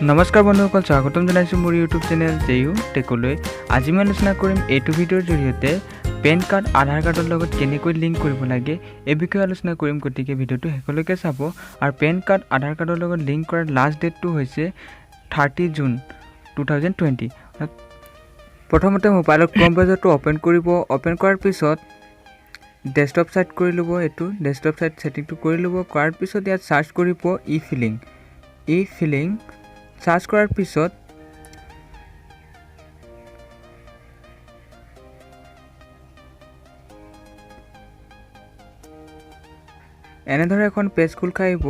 নমস্কাৰ বন্ধুসকল, স্বাগতম জনাইছোঁ মোৰ ইউটিউব চেনেল জে ইউ টেকলৈ। আজি মই আলোচনা কৰিম এইটো ভিডিঅ'ৰ জৰিয়তে পেন কাৰ্ড আধাৰ কাৰ্ডৰ লগত কেনেকৈ লিংক কৰিব লাগে, এই বিষয়ে আলোচনা কৰিম। গতিকে ভিডিঅ'টো শেষলৈকে চাব। আৰু পেন কাৰ্ড আধাৰ কাৰ্ডৰ লগত লিংক কৰাৰ লাষ্ট ডেটটো হৈছে 30 জুন 2020। প্ৰথমতে মোবাইলত ক্ৰম ব্ৰাউজাৰটো অ'পেন কৰিব। অ'পেন কৰাৰ পিছত ডেস্কটপ ছাইট কৰি ল'ব। এইটো ডেস্কটপ ছাইট ছেটিংটো কৰি ল'ব। কৰাৰ পিছত ইয়াত চাৰ্চ কৰিব ই ফিলিং। ই ফিলিং চাৰ্চ কৰাৰ পিছত এনেদৰে এখন পেজ খোল খাই আহিব।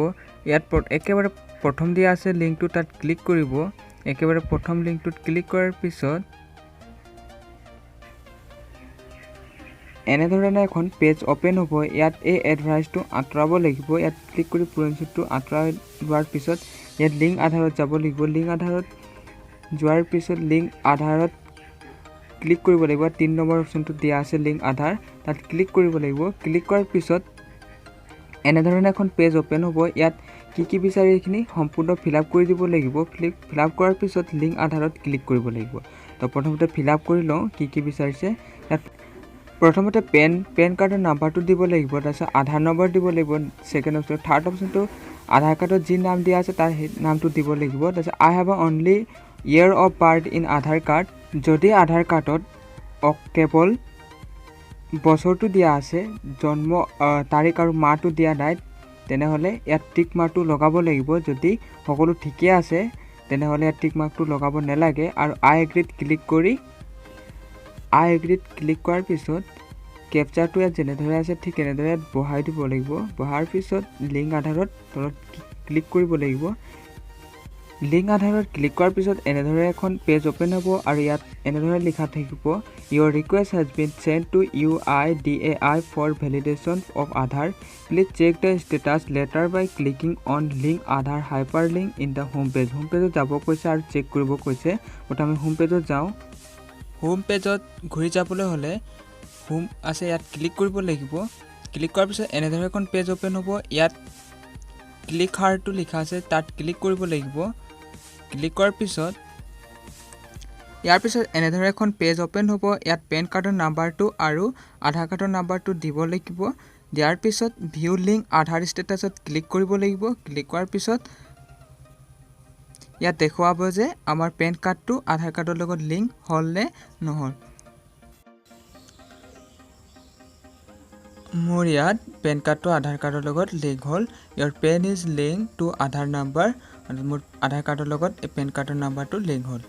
ইয়াত একেবাৰে প্ৰথম দিয়া আছে লিংকটো, তাত ক্লিক কৰিব। একেবাৰে প্ৰথম লিংকটোত ক্লিক কৰাৰ পিছত এনেধৰণে এখন পেজ অ'পেন হ'ব। ইয়াত এই এডভাইচটো আঁতৰাব লাগিব। ইয়াত ক্লিক কৰি পূৰণচুটো আঁতৰাই লোৱাৰ পিছত ইয়াত লিংক আধাৰত যাব লাগিব। লিংক আধাৰত যোৱাৰ পিছত লিংক আধাৰত ক্লিক কৰিব লাগিব। 3 নম্বৰ অপশ্যনটো দিয়া আছে লিংক আধাৰ, তাত ক্লিক কৰিব লাগিব। ক্লিক কৰাৰ পিছত এনেধৰণে এখন পেজ অ'পেন হ'ব। ইয়াত কি কি বিচাৰে এইখিনি সম্পূৰ্ণ ফিল আপ কৰি দিব লাগিব। ফিল আপ কৰাৰ পিছত লিংক আধাৰত ক্লিক কৰিব লাগিব। তো প্ৰথমতে ফিল আপ কৰি লওঁ কি কি বিচাৰিছে। ইয়াত প্ৰথমতে পেন কাৰ্ডৰ নাম্বাৰটো দিব লাগিব। তাৰপিছত আধাৰ নম্বৰ দিব লাগিব ছেকেণ্ড অপশ্যন। থাৰ্ড অপশ্যনটো আধাৰ কাৰ্ডত যি নাম দিয়া আছে, তাৰ সেই নামটো দিব লাগিব। তাৰপিছত "I have only year of birth in Aadhaar card", যদি আধাৰ কাৰ্ডত কেৱল বছৰটো দিয়া আছে, জন্ম তাৰিখ আৰু মাহটো দিয়া নাই, তেনেহ'লে ইয়াত টিক মাৰ্কটো লগাব লাগিব। যদি সকলো ঠিকে আছে, তেনেহ'লে ইয়াত টিক মাৰ্কটো লগাব নালাগে। আৰু আই এগ্ৰীত ক্লিক কৰি, আই এগ্ৰীত ক্লিক কৰাৰ পিছত কেপচাৰটো ইয়াত যেনেদৰে আছে ঠিক তেনেদৰে ইয়াত বহাই দিব লাগিব। বহাৰ পিছত লিংক আধাৰত তলত ক্লিক কৰিব লাগিব। লিংক আধাৰত ক্লিক কৰাৰ পিছত এনেদৰে এখন পেজ অ'পেন হ'ব আৰু ইয়াত এনেদৰে লিখা থাকিব, "Your request has been send to UIDAI for validation of Aadhaar. Please check the status later by clicking on link Aadhaar hyperlink in the home page." Home পেজত যাব কৈছে আৰু চেক কৰিব কৈছে। প্ৰথমে হোম পেজত যাওঁ। হোম পেজত ঘূৰি যাবলৈ হ'লে হোম আছে, ইয়াত ক্লিক কৰিব লাগিব। ক্লিক কৰাৰ পিছত এনেদৰে এখন পেজ অ'পেন হ'ব। ইয়াত ক্লিক হিয়াৰটো লিখা আছে, তাত ক্লিক কৰিব লাগিব। ক্লিক কৰাৰ পিছত, ইয়াৰ পিছত এনেদৰে এখন পেজ অ'পেন হ'ব। ইয়াত পেন কাৰ্ডৰ নাম্বাৰটো আৰু আধাৰ কাৰ্ডৰ নাম্বাৰটো দিব লাগিব। দিয়াৰ পিছত ভিউ লিংক আধাৰ ষ্টেটাছত ক্লিক কৰিব লাগিব। ক্লিক কৰাৰ পিছত ইয়াত দেখুৱাব যে আমাৰ পেন কাৰ্ডটো আধাৰ কাৰ্ডৰ লগত লিংক হ'ল নে নহ'ল। মোৰ ইয়াত পেন কাৰ্ডটো আধাৰ কাৰ্ডৰ লগত লিংক হ'ল। "Your PAN is link to Aadhaar number." মোৰ আধাৰ কাৰ্ডৰ লগত এই পেন কাৰ্ডৰ নাম্বাৰটো লিংক হ'ল।